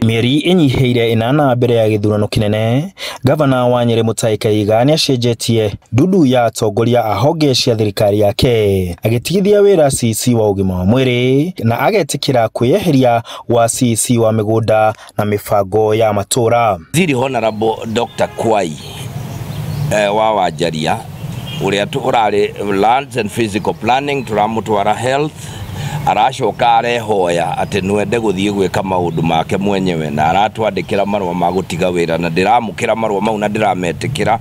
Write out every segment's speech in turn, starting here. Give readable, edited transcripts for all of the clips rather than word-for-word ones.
Mĩeri ĩnyihĩire 8 mbere ya gĩthurano kĩnene, Gavana wa Nyĩrĩ Mutahi Kahiga nĩacenjetie ndundu ya atongoria a honge cia thirikari yake, agĩtigithia wĩra CEC wa ũgima wa mwĩrĩ na agetĩkĩra kwĩyeheria gwa CEC wa mĩgũnda na mĩbango ya matũũra. Waziri Honorable Dr. Kwai wa Wanjaria ũrĩa ũrarĩ Lands and Physical Planning tũramũtwara Health, aracoka arehoya atĩ nwende gũthiĩ gwĩka maũndũ make mwenyewe na aratwandĩkĩra marũa ma gũtiga wĩra na ndĩramũkĩra marũa mau na ndĩrametĩkĩra.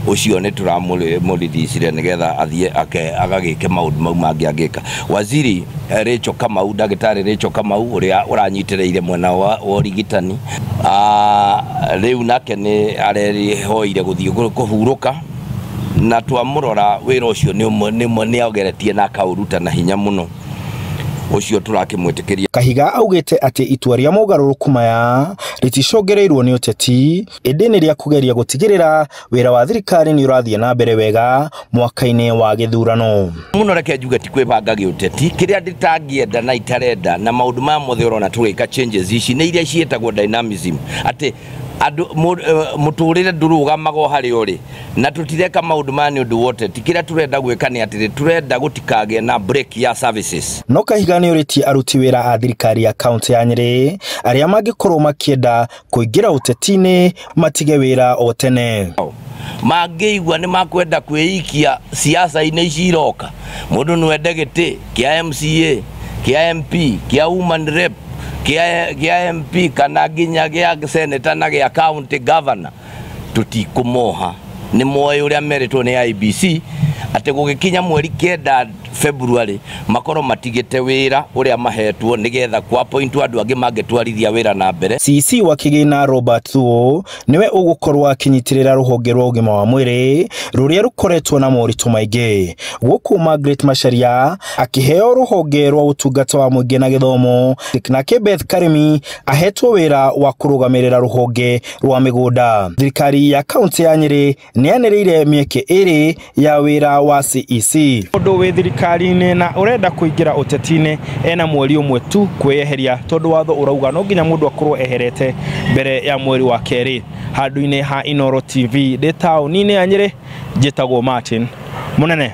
Ũcio nĩ tũramũrithicire nĩgetha athiĩ agagĩke maũndũ mau mangĩ angĩka. Waziri Rachel Kamau, ndagĩtarĩ Rachel Kamau ũrĩa ũranyitĩrĩire mwena wa ũrigitani, rĩu nake nĩ arehoire gũthiĩ kũhurũka na twamũrora wĩra ũcio nĩ ageretie na akaũruta na hinya mũno, ũcio tũrakĩmwĩtĩkĩria. Kahiga augĩte atĩ itua rĩa mogarũrũku maya rĩticongereirwo nĩ ũteti, ĩndĩ nĩ rĩa kũgeria gũtigĩrĩra wĩra wa thirikari nĩ ũrathiĩ na mbere wega mwaka-inĩ wa gĩthurano. Mũno reke njuge ti kwĩbanga gĩũteti, kĩrĩa ndĩtangĩenda na itarenda na maũndũ maya mothe ũrona tũgĩka changes ici nĩ iria ciĩtagwo dynamism, atĩ andũ mũtũrĩre ndũrũgamaga o harĩa ũrĩ na tũtireka maũndũ maya nĩ ũndũ wa ũteti. Kĩrĩa tũrenda gwĩka nĩ atĩrĩ, tũrenda gũtikagĩe na break ya services. No Kahiga nĩ ũrĩtie aruti wĩra a thirikari ya kaunti ya Nyĩrĩ arĩa mangĩkorwo makĩenda kũingĩra ũteti-inĩ matige wĩra o tene. Mangĩigua nĩ makwenda kwĩikia siasa-inĩ ici iroka, mũndũ no ende gĩtĩ kĩa MCA, kĩa MP, kĩa woman rep, kĩa MP kana nginya gĩa senator na gĩa county governor, tũtikũmoha. Nĩ moĩ ũrĩa merĩtwo nĩ IEBC atĩ gũgĩkinya mweri 9 February makorwo matigĩte wĩra ũrĩa mahetwo nĩgetha kwa point andũ angĩ mangĩtwarithia wĩra na mbere. CEC wa Kĩgĩna Robert Thuo nĩwe ũgũkorwo akĩnyitĩrĩra rũhonge rwa ũgima wa mwĩrĩ rũrĩa rũkoretwo na moritũ maingĩ, gũkũ Margaret Macharia akĩheo rũhonge rwa ũtungata wa mũingĩ na gĩthomo, nake Beth Karimi ahetwo wĩra wa kũrũgamĩrĩra rũhonge rwa mĩgũnda. Thirikari ya kaunti ya Nyĩrĩ nĩyanĩrĩire mĩeke 2 ya wĩra wa CEC. Mũndũ wĩ thirikari-inĩ na ũrenda kũingĩra ũteti-inĩ ena mweri 1 tu kwĩyeheria, tondũ watho ũrauga no nginya mũndũ akorwo eherete mbere ya mweri wa 2. Handũ-inĩ ha Inooro TV ndĩ taũni-inĩ ya Nyĩrĩ, njĩtagwo Martin Mũnene.